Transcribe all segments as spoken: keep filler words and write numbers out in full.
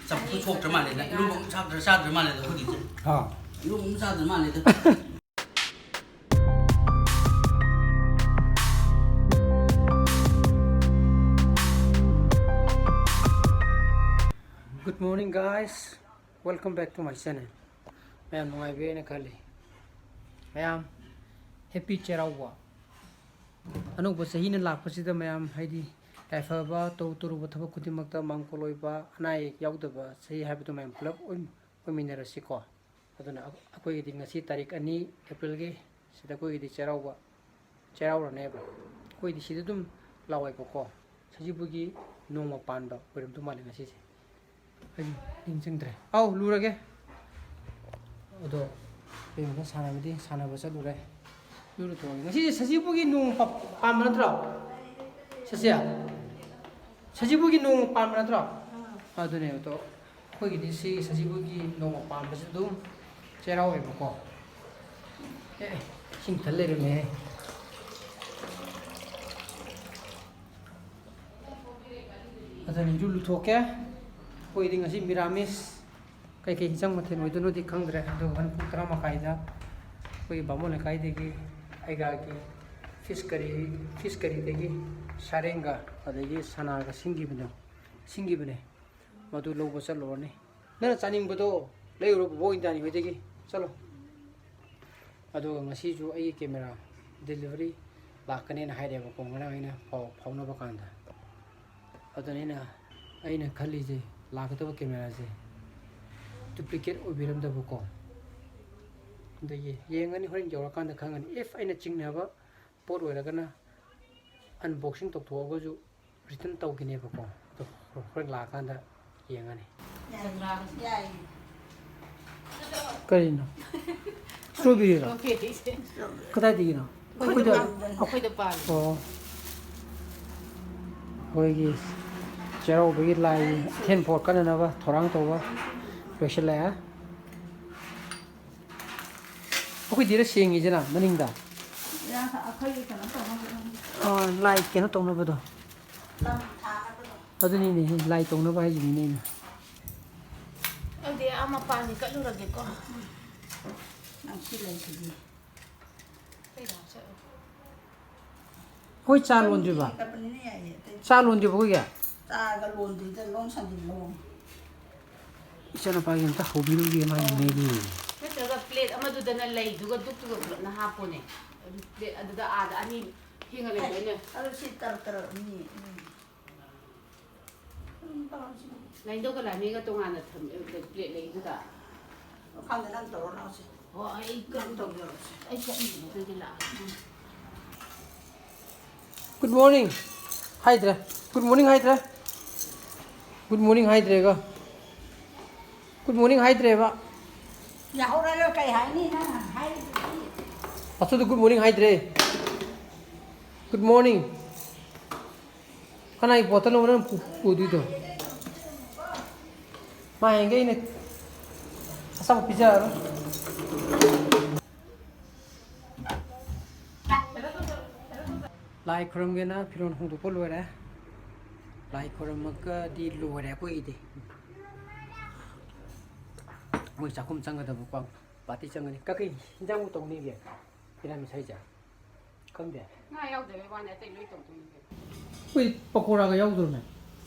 ꯆꯝꯐꯨꯠ ꯁꯣꯛꯇ꯭ꯔ ꯃꯥꯜꯂꯦꯗ꯫ ꯏꯔꯣꯝꯕ ꯑꯃ ꯆꯥꯗ꯭ꯔ, ꯆꯥꯗ꯭ꯔ ꯃꯥꯜꯂꯦꯗ ꯑꯩꯈꯣꯏꯒꯤꯁꯦ꯫ ꯍꯥ꯫ ꯏꯔꯣꯝꯕ ꯑꯃ ꯆꯥꯗ꯭ꯔ ꯃꯥꯜꯂꯦꯗ꯫ Good morning, guys. Welcome back to my channel. ꯃꯌꯥꯝ ꯅꯨꯡꯉꯥꯏꯕꯤꯔꯦꯅ ꯈꯜꯂꯤ꯫ ꯃꯌꯥꯝ happy ꯆꯩꯔꯥꯎꯕ꯫ ꯑꯅꯧꯕ ꯆꯍꯤꯅ ꯂꯥꯛꯄꯁꯤꯗ ꯃꯌꯥꯝ ꯍꯥꯏꯗꯤ ꯌꯥꯏꯐꯕ, ꯇꯧ ꯇꯧꯔꯨꯕ ꯊꯕꯛ ꯈꯨꯗꯤꯡꯃꯛꯇ ꯃꯥꯡꯒꯣꯜ ꯑꯣꯏꯕ, ꯑꯅꯥ ꯑꯌꯦꯛ ꯌꯥꯎꯗꯕ ꯆꯍꯤ ꯍꯥꯏꯕꯗꯨ ꯃꯌꯥꯝ ꯄꯨꯂꯞ ꯑꯣꯏ-, ꯑꯣꯏꯃꯤꯟꯅꯔꯁꯤꯀꯣ꯫ ꯑꯗꯨꯅ ꯑꯩꯈꯣꯏꯒꯤꯗꯤ ꯉꯁꯤ ꯇꯥꯔꯤꯛ ꯑꯅꯤ ꯑꯦꯄ꯭ꯔꯤꯜꯒꯤ ꯁꯤꯗ ꯑꯩꯈꯣꯏꯒꯤꯗꯤ ꯆꯩꯔꯥꯎꯕ, ꯆꯩꯔꯥꯎꯔꯅꯦꯕ꯫ ꯑꯩꯈꯣꯏꯗꯤ ꯁꯤꯗ ꯑꯗꯨꯝ ꯂꯥꯎꯋꯦꯕꯀꯣ꯫ ꯁꯖꯤꯕꯨꯒꯤ ꯅꯣꯡꯃ ꯄꯥꯟꯕ ꯑꯣꯏꯔꯝꯗꯧ ꯃꯥꯜꯂꯦ ꯉꯁꯤꯁꯦ꯫ ꯑꯩ ꯅꯤꯡꯁꯤꯡꯗ꯭ꯔꯦ꯫ ꯑꯧ, ꯂꯨꯔꯒꯦ꯫ ꯑꯗꯣ ꯀꯩꯅꯣꯗ ꯁꯥꯟꯅꯕꯗꯤ, ꯁꯥꯟꯅꯕ ꯆꯠꯂꯨꯔꯦ꯫ ꯂꯨꯔ ꯊꯣꯛꯑꯒꯦ꯫ ꯉꯁꯤꯁꯦ ꯁꯖꯤꯕꯨꯒꯤ ꯅꯣꯡꯃ ꯄꯥ-, ꯄꯥꯟꯕ ꯅꯠꯇ꯭ꯔꯣ? ꯁꯖꯤ? ꯁꯖꯤꯕꯨꯒꯤ ꯅꯣꯡꯃ ꯄꯥꯟꯕ ꯅꯠꯇ꯭ꯔꯣ? ꯑꯗꯨꯅꯦ꯫ ꯑꯗꯣ ꯑꯩꯈꯣꯏꯒꯤꯗꯤ ꯁꯤ ꯁꯖꯤꯕꯨꯒꯤ ꯅꯣꯡꯃ ꯄꯥꯟꯕꯁꯦ ꯑꯗꯨꯝ ꯆꯩꯔꯥꯎꯋꯦꯕꯀꯣ꯫ ꯑꯦ, ꯏꯁꯤꯡ ꯊꯜ ꯂꯩꯔꯝꯃꯦꯍꯦ꯫ ꯑꯗꯨꯅ ꯏꯔꯨ ꯂꯨꯊꯣꯛꯀꯦ꯫ ꯑꯩꯈꯣꯏꯗꯤ ꯉꯁꯤ ꯃꯤꯔꯥꯃꯤꯁ꯫ ꯀꯩꯀꯩ ꯏꯟꯁꯥꯡ ꯃꯊꯦꯜ ꯑꯣꯏꯗꯣꯏꯅꯣꯗꯤ ꯈꯪꯗ꯭ꯔꯦ, ꯑꯗꯨꯒ ꯍꯣꯔꯦꯟ ꯄꯨꯡ ꯇꯔꯥ ꯃꯈꯥꯏꯗ ꯑꯩꯈꯣꯏꯒꯤ ꯕꯥꯃꯣꯟ ꯂꯩꯀꯥꯏꯗꯒꯤ ꯑꯩꯒꯥꯒꯤ ꯐꯤꯁ ꯀꯔꯤ, ꯐꯤꯁ ꯀꯔꯤꯗꯒꯤ ꯁꯥꯔꯦꯡꯒ ꯑꯗꯒꯤ ꯁꯅꯥꯒ ꯁꯤꯡꯈꯤꯕꯗꯣ, ꯁꯤꯡꯈꯤꯕꯅꯦ꯫ ꯃꯗꯨ ꯂꯧꯕ ꯆꯠꯂꯨꯔꯅꯤ꯫ ꯅꯪꯅ ꯆꯥꯅꯤꯡꯕꯗꯣ ꯂꯩꯔꯨꯔꯣ ꯕꯣꯕꯣꯛ ꯏꯟꯗꯤꯔꯥꯅꯤ ꯍꯣꯏꯗꯒꯤ꯫ ꯆꯠꯂꯣ꯫ ꯑꯗꯨꯒ ꯉꯁꯤꯁꯨ ꯑꯩꯒꯤ camera delivery ꯂꯥꯛꯀꯅꯦꯅ ꯍꯥꯏꯔꯦꯕꯀꯣ, ꯉꯔꯥꯡ ꯑꯩꯅ ꯄꯥꯎ ꯐꯥꯎꯅꯕ ꯀꯥꯟꯗ꯫ ꯑꯗꯨꯅ ꯑꯩꯅ, ꯑꯩꯅ ꯈꯜꯂꯤꯁꯦ, ꯂꯥꯛꯀꯗꯕ cameraꯁꯦ duplicate ꯑꯣꯏꯕꯤꯔꯝꯗꯕꯀꯣ꯫ ꯑꯗꯒꯤ ꯌꯦꯡꯉꯅꯤ, ꯍꯣꯔꯦꯟ ꯌꯧꯔꯀꯥꯟꯗ ꯈꯪꯉꯅꯤ꯫ If ꯑꯩꯅ ꯆꯤꯡꯅꯕ ꯄꯣꯠ ꯑꯣꯏꯔꯒꯅ unboxing ꯇꯧꯊꯣꯛꯑꯒꯁꯨ return ꯇꯧꯈꯤꯅꯦꯕꯀꯣ꯫ ꯑꯗꯣ ꯍꯣꯔꯦꯟ ꯂꯥꯛꯑꯀꯥꯟꯗ ꯌꯦꯡꯉꯅꯤ꯫ ꯌꯥꯏ꯫ ꯀꯔꯤꯅꯣ? Strawberryꯔꯣ? Strawberryꯁꯦ꯫ ꯀꯗꯥꯏꯗꯒꯤꯅꯣ? ꯑꯩꯈꯣꯏꯗ ꯑꯩꯈꯣꯏꯗ ꯄꯥꯜ-, ꯑꯩꯈꯣꯏꯗ ꯄꯥꯜꯂꯦ꯫ ꯑꯣ꯫ ꯑꯩꯈꯣꯏꯒꯤ ꯆꯩꯔꯥꯎꯕꯒꯤ ꯂꯥꯏ ꯑꯊꯦꯟ ꯄꯣꯠ ꯀꯠꯅꯅꯕ ꯊꯧꯔꯥꯡ ꯇꯧꯕ ꯂꯣꯏꯁꯤꯜꯂꯛꯑꯦ꯫ ꯑꯩꯈꯣꯏꯗꯤꯔ ꯁꯦꯡꯉꯤꯁꯤꯅ ꯃꯅꯤꯡꯗ? ꯑꯩꯈꯣꯏꯒꯤ ꯀꯩꯅꯣ ꯇꯧꯅꯕꯗꯣ꯫ ꯑꯥ, ꯂꯥꯏ ꯀꯩꯅꯣ ꯇꯧꯅꯕꯗꯣ꯫ ꯂꯝ ꯊꯥꯅꯕꯗꯣ꯫ ꯑꯗꯨꯅꯤꯅꯦ, ꯂꯥꯏ ꯇꯧꯅꯕ ꯍꯥꯏꯁꯤꯅꯤꯅꯦ ꯑꯩꯅ꯫ ꯈꯪꯗꯦ, ꯑꯥ ꯃꯄꯥꯟꯒꯤ ꯀꯠꯂꯨꯔꯒꯦꯀꯣ꯫ ꯅꯪ ꯁꯤ ꯂꯩꯁꯤꯗꯤ꯫ ꯀꯩꯗ ꯍꯥꯞꯆꯜꯂꯣ꯫ ꯑꯩꯈꯣꯏ ꯆꯥ ꯂꯣꯟꯗ꯭ꯔꯤꯕ? ꯀꯞꯄꯅꯤꯅ ꯌꯥꯏꯌꯦ, ꯑꯇꯩ ꯆꯥ ꯂꯣꯟꯗ꯭ꯔꯤꯕ ꯑꯩꯈꯣꯏꯒꯤ? ꯆꯥꯒ ꯂꯣꯟꯗ꯭ꯔꯤꯗ ꯂꯣꯟ ꯁꯟꯖꯤꯜꯂꯣ꯫ ꯏꯆꯥꯅꯨꯄꯥꯒꯤ ꯑꯝꯇ ꯍꯧꯕꯤꯔꯨꯒꯦ, ꯃꯥꯒꯤ ꯃꯦꯒꯤ꯫ ꯅꯠꯇ꯭ꯔꯒ ꯄ꯭ꯂꯦꯠ ꯑꯃꯗꯨꯗꯅ ꯂꯩꯗꯨꯒ ꯗꯨꯛꯇꯨꯒ ꯄꯨꯂꯞꯅ ꯍꯥꯞꯄꯣꯅꯦ꯫ ꯑꯗꯨ ꯄ꯭ꯂꯦꯠ ꯑꯗꯨꯗ ꯑꯥꯗ ꯑꯅꯤ ꯐꯦꯡꯉ ꯂꯩꯗꯣꯏꯅꯦ꯫ ꯑꯗꯨ ꯁꯤ ꯇꯔꯛ ꯇꯔꯛ ꯑꯅꯤ, ꯑꯅꯤ꯫ ꯂꯥꯏꯟꯗꯧꯒ ꯂꯥꯏꯃꯤꯒ ꯇꯣꯉꯥꯟꯅ ꯊꯝ-, ꯑ, ꯄ꯭ꯂꯦꯠ ꯂꯩꯗꯨꯗ꯫ ꯈꯪꯗꯦ, ꯅꯪ ꯇꯧꯔꯣ, ꯂꯥꯛꯑꯣꯁꯦ꯫ ꯍꯣ, ꯑꯩ ꯅꯪ ꯀꯩꯅꯣ ꯇꯧꯖꯔꯣꯁꯦ꯫ ꯑꯩ ꯆꯠꯅꯤꯡꯕꯗꯨꯗꯤ ꯂꯥꯛꯑꯣ꯫ ꯎꯝ꯫ Good morning ꯍꯥꯏꯗ꯭ꯔꯦ꯫ Good morning ꯍꯥꯏꯗ꯭ꯔꯦ꯫ Good morning ꯍꯥꯏꯗ꯭ꯔꯦꯒ꯫ Good morning ꯍꯥꯏꯗ꯭ꯔꯦꯕ꯫ ꯌꯥꯍꯧꯔꯒ ꯀꯩ ꯍꯥꯏꯅꯤ ꯅꯪ ꯍꯥꯏꯔꯤꯗꯨꯗꯤ? ꯑꯆꯧꯗꯣ good morning ꯍꯥꯏꯗ꯭ꯔꯦ꯫ Good morning꯫ ꯀꯅꯥꯒꯤ ꯕꯣꯇꯜꯅꯣ ꯅꯪ ꯄꯨ-, ꯄꯨꯗꯣꯏꯗꯣ? ꯃꯥ ꯍꯌꯦꯡꯒꯤ ꯑꯩꯅ ꯑꯆꯥꯄꯣꯠ ꯄꯤꯖꯔꯔꯣꯏ꯫ ꯂꯥꯏ ꯈꯨꯔꯨꯝꯒꯦꯅ ꯐꯤꯔꯣꯜ ꯍꯣꯡꯗꯣꯛꯄ ꯂꯣꯏꯔꯦ꯫ ꯂꯥꯏ ꯈꯨꯔꯨꯝꯃꯒꯗꯤ ꯂꯣꯏꯔꯦ ꯑꯩꯈꯣꯏꯒꯤꯗꯤ꯫ ꯃꯣꯏ ꯆꯥꯛꯈꯨꯝ ꯆꯪꯒꯗꯕꯀꯣ, ꯄꯥꯔꯇꯤ ꯆꯪꯒꯅꯤ꯫ ꯀꯀꯩ ꯏꯟꯖꯥꯡꯕꯨ ꯇꯧꯅꯤꯒꯦ? ꯃꯤꯔꯥꯃꯤꯁ ꯍꯥꯏꯁꯦ? ꯈꯪꯗꯦ꯫ ꯉꯥ ꯌꯥꯎꯗꯕꯩ ꯋꯥꯅꯤ, ꯑꯇꯩ ꯂꯣꯏ ꯇꯧꯗꯣꯏꯅꯤ ꯀꯩꯅꯣ꯫ ꯑꯩꯈꯣꯏ ꯄꯀꯣꯔꯥꯒ ꯌꯥꯎꯗ꯭ꯔꯣꯅꯦ?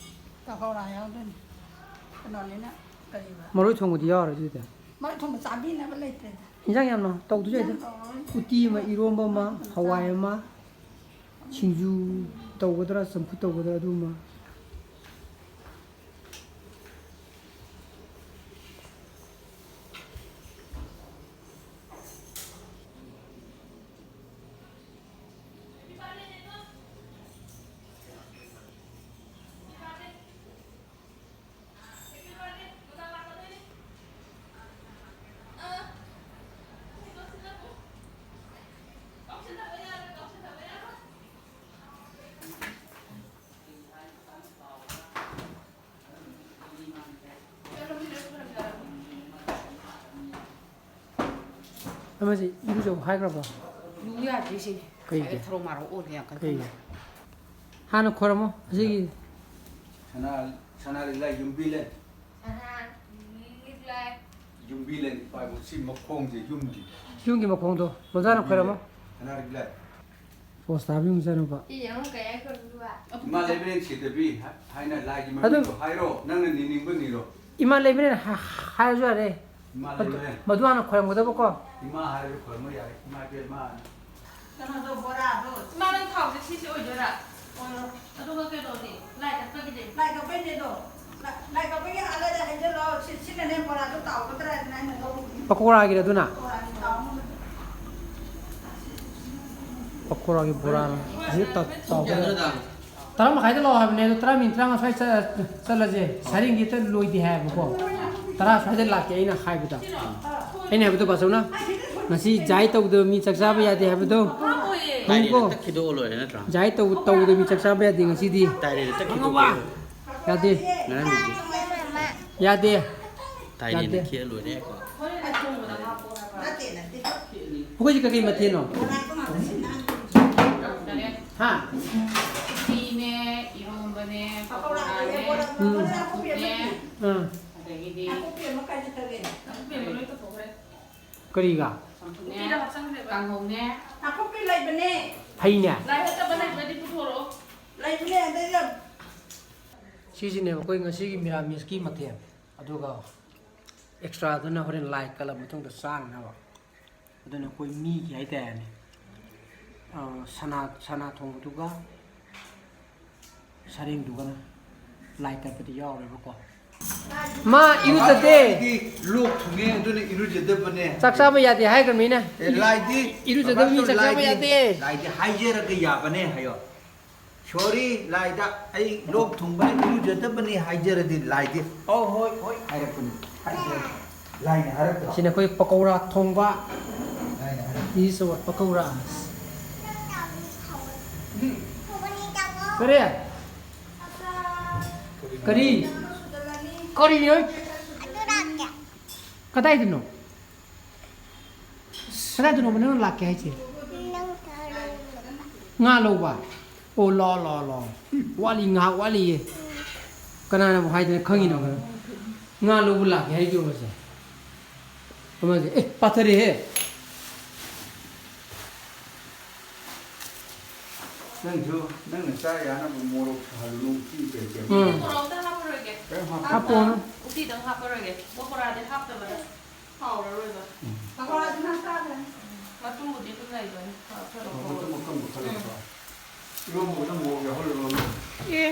ꯄꯀꯣꯔꯥ ꯌꯥꯎꯗꯣꯏꯅꯤ꯫ ꯀꯩꯅꯣꯅꯤꯅ ꯀꯔꯤꯕ? ꯃꯔꯣꯏ ꯊꯣꯡꯕꯗꯤ ꯌꯥꯎꯔꯣꯏ ꯑꯗꯨꯗꯤ? ꯃꯔꯣꯏ ꯊꯣꯡꯕ ꯆꯥꯕꯤꯅꯕ ꯂꯩꯇ꯭ꯔꯦꯗ꯫ ꯏꯟꯖꯥꯡ ꯌꯥꯝꯅ ꯇꯧꯗꯣꯏꯁꯦ ꯏꯟꯖꯥꯡ ꯑꯩꯗꯤ꯫ ꯇꯧꯔꯔꯣꯏ꯫ ꯎꯇꯤ ꯑꯃ, ꯏꯔꯣꯝꯕ ꯑꯃ, ꯃꯔꯣꯏ ꯊꯣꯡꯕ ꯍꯋꯥꯏ ꯆꯥꯔꯅꯤ꯫ ꯑꯃ, ꯁꯤꯡꯖꯨ ꯇꯧꯒꯗ꯭ꯔꯥ, ꯆꯝꯐꯨꯠ ꯇꯧꯒꯗ꯭ꯔꯥ, ꯑꯗꯨꯃ꯫ ꯑꯃꯁꯦ ꯏꯔꯨꯖꯧ ꯍꯥꯏꯈ꯭ꯔꯕꯣ? ꯂꯨ ꯌꯥꯗ꯭ꯔꯤ ꯁꯤꯅꯦ꯫ ꯀꯩꯒꯤ? ꯉꯁꯥꯏ ꯊꯔꯣ ꯃꯥꯔꯣ ꯑꯣꯜꯂꯦ ꯌꯥꯝ ꯀꯟꯅ꯫ ꯀꯩꯒꯤ? ꯍꯥꯟꯅ ꯈꯣꯏꯔꯝꯃꯣ ꯑꯁꯤꯒꯤ꯫ ꯁꯅꯥ, ꯁꯅꯥ ꯂꯤꯛꯂꯥ ꯌꯨꯝꯕꯤ ꯂꯩ꯫ ꯁꯅꯥ ꯂꯤꯛ ꯂꯩ ꯄꯥꯏꯕ ꯁꯤ ꯃꯈꯣꯡꯁꯦ ꯌꯨꯝꯒꯤ꯫ ꯌꯨꯝꯒꯤ ꯃꯈꯣꯡꯗꯣ ꯂꯣꯟꯖꯥꯅ ꯈꯣꯏꯔꯝꯃꯣ꯫ ꯁꯅꯥꯔꯤꯛ ꯂꯥꯏ꯫ ꯄꯣꯁ ꯇꯥꯕꯤ ꯑꯃꯨꯛ ꯆꯠꯅꯕ꯫ ꯏꯃꯥ ꯂꯩꯕꯅꯦ ꯁꯤꯗꯕꯤ ꯍꯥꯏꯅ ꯂꯥꯏꯒꯤ ꯑꯗꯨ ꯃꯃꯤꯡꯗꯣ ꯍꯥꯏꯔꯣ, ꯅꯪꯅ ꯅꯤꯅꯤꯡꯕ ꯅꯤꯔꯣ꯫ ꯏꯃꯥ ꯂꯩꯕꯅꯦ ꯍꯥ-, ꯍꯥꯏꯔꯁꯨ ꯌꯥꯔꯦ꯫ ꯏꯃꯥ ꯃꯗꯨ, ꯂꯩꯕꯅꯦ꯫ ꯃꯗꯨ ꯍꯥꯟꯅ ꯈꯣꯏꯔꯝꯒꯗꯕꯀꯣ꯫ ꯏꯃꯥ ꯍꯥꯏꯔꯁꯨ ꯈꯣꯏꯔꯝꯕ ꯌꯥꯏ, ꯏꯃꯥ ꯏꯕꯦꯝꯃ꯫ ꯀꯩꯅꯣꯗꯣ, ꯕꯣꯔꯥꯗꯣ꯫ ꯏꯃꯥ, ꯅꯪ ꯊꯥꯎꯁꯦ ꯁꯤꯁꯦ ꯑꯣꯏꯗꯣꯏꯔꯥ? ꯑꯣꯏꯔꯣ꯫ ꯑꯗꯨꯒ ꯀꯩꯅꯣꯗꯤ? ꯂꯥꯏ ꯀꯠꯄꯒꯤꯗꯤ? ꯂꯥꯏ ꯀꯠꯄꯩꯅꯦ ꯑꯗꯣ꯫ ꯂꯥꯏ, ꯂꯥꯏ ꯀꯠꯄꯒꯤ ꯍꯥꯜꯂꯗꯤ ꯍꯩꯖꯜꯂꯣ꯫ ꯁꯤ, ꯁꯤꯅꯅꯦ ꯕꯣꯔꯥꯗꯣ ꯇꯥꯎꯒꯗ꯭ꯔꯥ ꯍꯥꯏꯗꯅ ꯑꯩꯅ ꯂꯧꯔꯨꯕꯅꯤ꯫ ꯄꯀꯧꯔꯥꯒꯤꯔ ꯑꯗꯨꯅ? ꯕꯣꯔꯥꯗꯤ ꯇꯥꯎꯅꯕ꯫ ꯄꯀꯧꯔꯥꯒꯤ ꯕꯣꯔꯥꯅ꯫ ꯑꯁꯤ ꯇꯥ-, ꯇꯥꯎꯒꯗ꯭ꯔꯥ? ꯇꯔꯥ ꯃꯈꯥꯏꯗ ꯂꯥꯛꯑꯣ ꯍꯥꯏꯕꯅꯦ, ꯑꯗꯣ ꯇꯔꯥ ꯃꯤꯅꯤꯠ ꯇꯔꯥꯃꯉꯥ ꯁ꯭ꯋꯥꯏ ꯆꯠ-, ꯆꯠꯂꯁꯦ꯫ ꯁꯔꯦꯡꯗꯤ ꯍꯦꯛꯇ ꯂꯣꯏꯗꯦ ꯍꯥꯏꯕꯀꯣ꯫ ꯇꯔꯥ ꯁ꯭ꯋꯥꯏꯗ ꯂꯥꯛꯀꯦ ꯑꯩꯅ ꯍꯥꯏꯕꯗ꯫ ꯑꯩꯅ ꯍꯥꯏꯕꯗꯣ ꯕꯥꯆꯧꯅ, ꯉꯁꯤ ꯖꯥꯏ ꯇꯧꯗꯕ ꯃꯤ ꯆꯥꯛ ꯆꯥꯕ ꯌꯥꯗꯦ ꯍꯥꯏꯕꯗꯣ꯫ ꯇꯥꯏꯔꯦꯅ ꯈꯪꯉꯨꯀꯣ? ꯇꯛꯈꯤꯗꯣꯛꯑ ꯂꯣꯏꯔꯦ ꯅꯠꯇ꯭ꯔꯥ? ꯖꯥꯏ ꯇꯧ-, ꯇꯧꯗꯕ ꯃꯤ ꯆꯥꯛ ꯆꯥꯕ ꯌꯥꯗꯦ ꯉꯁꯤꯗꯤ꯫ ꯇꯥꯏꯔꯦꯅ ꯇꯛꯈꯤꯗꯣꯛꯑ ꯂꯣꯏꯔꯦ꯫ ꯌꯥꯗꯦ꯫ ꯉꯔꯥꯡꯗꯨꯗꯤ꯫ ꯌꯥꯗꯦ꯫ ꯇꯥꯏꯔꯦꯅ ꯌꯥꯗꯦ꯫ ꯈꯦꯠꯂ ꯂꯣꯏꯔꯦꯀꯣ꯫ ꯑꯩꯈꯣꯏꯁꯦ ꯀꯩꯀꯩ ꯃꯊꯦꯜꯅꯣ? ꯍꯥ? ꯎꯇꯤꯅꯦ, ꯏꯔꯣꯝꯕꯅꯦ, ꯄꯀꯧꯔꯥꯅꯦ, ꯎꯝ꯫ ꯆꯝꯐꯨꯠꯅꯦ, ꯑꯥ꯫ ꯑꯗꯒꯤꯗꯤ ꯀꯔꯤꯒ? ꯆꯝꯐꯨꯠꯅꯦ, ꯀꯥꯡꯍꯧꯅꯦ꯫ ꯍꯩꯅꯦ? ꯁꯤꯁꯤꯅꯦ ꯑꯩꯈꯣꯏ ꯉꯁꯤꯒꯤ ꯃꯤꯔꯥꯃꯤꯁꯀꯤ ꯃꯊꯦꯜ꯫ ꯑꯗꯨꯒ ꯑꯦꯛꯁꯇ꯭ꯔꯥꯗꯨꯅ ꯍꯣꯔꯦꯟ ꯂꯥꯏ ꯀꯠꯂ ꯃꯇꯨꯡꯗ ꯆꯥꯅꯅꯕ꯫ ꯑꯗꯨꯅ ꯑꯩꯈꯣꯏ ꯃꯤꯒꯤ ꯍꯥꯏꯇꯥꯔꯦꯅꯦ꯫ ꯑ, ꯁꯅꯥ, ꯁꯅꯥ ꯊꯣꯡꯕꯗꯨꯒ ꯁꯔꯦꯡꯗꯨꯒꯅ ꯂꯥꯏ ꯀꯠꯄꯗꯤ ꯌꯥꯎꯔꯦꯕꯀꯣ꯫ ꯃꯥ ꯏꯔꯨꯖꯗꯦ꯫ ꯂꯣꯛ ꯊꯨꯡꯉꯦ, ꯑꯗꯨꯅ ꯏꯔꯨꯖꯗꯕꯅꯦ꯫ ꯆꯥꯛ ꯆꯥꯕ ꯌꯥꯗꯦ ꯍꯥꯏꯈ꯭ꯔꯕꯅꯤꯅ꯫ ꯑꯦ, ꯂꯥꯏꯗꯤ ꯏꯔꯨꯖꯗꯕ ꯃꯤ ꯆꯥꯛ ꯆꯥꯕ ꯂꯥꯏꯗꯤ, ꯌꯥꯗꯦ꯫ ꯂꯥꯏꯗꯤ ꯍꯥꯏꯖꯔꯒ ꯌꯥꯕꯅꯦ ꯍꯥꯏꯌꯣ꯫ ꯁꯣꯔꯤ, ꯂꯥꯏꯗ ꯑꯩ ꯂꯣꯛ ꯊꯨꯡꯕꯅꯤ, ꯏꯔꯨꯖꯗꯕꯅꯤ ꯍꯥꯏꯖꯔꯗꯤ ꯂꯥꯏꯗꯤ, "ꯑꯧ, ꯍꯣꯏ, ꯍꯣꯏ" ꯍꯥꯏꯔꯛꯄꯅꯤ꯫ ꯍꯥꯏꯖꯔꯗꯤ ꯂꯥꯏꯅ ꯍꯥꯏꯔꯛꯇ꯭ꯔꯣ? ꯁꯤꯅ ꯑꯩꯈꯣꯏ ꯄꯀꯧꯔꯥ ꯊꯣꯡꯕ꯫ ꯂꯥꯏꯅ ꯍꯥꯏꯔꯛꯇ꯭ꯔꯣ? ꯏꯁ ꯄꯀꯧꯔꯥ꯫ ꯎꯝ꯫ ꯀꯔꯤ? ꯀꯔꯤ? ꯀꯔꯤꯅꯣ? ꯀꯗꯥꯏꯗꯅꯣ? ꯀꯗꯥꯏꯗꯅꯣꯕ ꯅꯪꯅ ꯂꯥꯛꯀꯦ ꯍꯥꯏꯁꯦ? ꯅꯪ ꯊꯥꯔꯛꯑꯣ꯫ ꯉꯥ ꯂꯧꯕ? ꯑꯣ, ꯂꯥꯛꯑꯣ, ꯂꯥꯛꯑꯣ, ꯂꯥꯛꯑꯣ꯫ ꯋꯥꯠꯂꯤ, ꯉꯥꯏꯍꯥꯛ ꯋꯥꯠꯂꯤꯌꯦ꯫ ꯀꯅꯥꯅꯕꯨ ꯍꯥꯏꯗꯅ ꯈꯪꯉꯤꯅꯣ? ꯉꯥ ꯂꯧꯕ ꯂꯥꯛꯀꯦ ꯍꯥꯏꯗꯣ ꯃꯁꯦ꯫ ꯑꯃꯁꯦ, ꯑꯦ, ꯄꯥꯊꯔꯦꯍꯦ꯫ ꯅꯪꯁꯨ, ꯅꯪꯅ ꯆꯥ ꯌꯥꯅꯕ ꯃꯣꯔꯣꯛ ꯁꯥꯍꯜꯂꯨ, ꯎꯇꯤ ꯀꯩꯀꯩ꯫ ꯎꯝ꯫ ꯃꯣꯔꯣꯛ ꯑꯝꯇ ꯍꯥꯞꯄꯔꯣꯏꯒꯦ꯫ ꯀꯩꯝ ꯍꯥꯞꯄꯣꯏ꯫ ꯍꯥꯞꯄꯣꯅꯨ꯫ ꯎꯇꯤꯗꯪ ꯍꯥꯞꯄꯔꯣꯏꯒꯦ꯫ ꯄꯀꯣꯔꯥꯗꯤ ꯍꯥꯞꯇꯕꯗ ꯍꯥꯎꯔꯔꯣꯏꯕ꯫ ꯎꯝ꯫ ꯄꯀꯣꯔꯥꯗꯤ ꯅꯪ ꯆꯥꯗ꯭ꯔꯅꯤ꯫ ꯃꯇꯨꯝꯕꯨꯗꯤ ꯑꯗꯨꯝ ꯂꯩꯕꯅꯤ꯫ ꯈꯔ ꯈꯔ ꯑꯣ, ꯃꯇꯨꯝ ꯂꯧꯊꯣꯛꯑꯣ꯫ ꯑꯀꯪꯕ ꯈꯔ ꯎꯝ꯫ ꯂꯧꯊꯣꯛꯑꯣ꯫ ꯏꯔꯣꯝꯕꯗ ꯃꯣꯔꯣꯛ ꯌꯥꯎꯍꯜꯂꯨꯔꯣ? ꯑꯦ꯫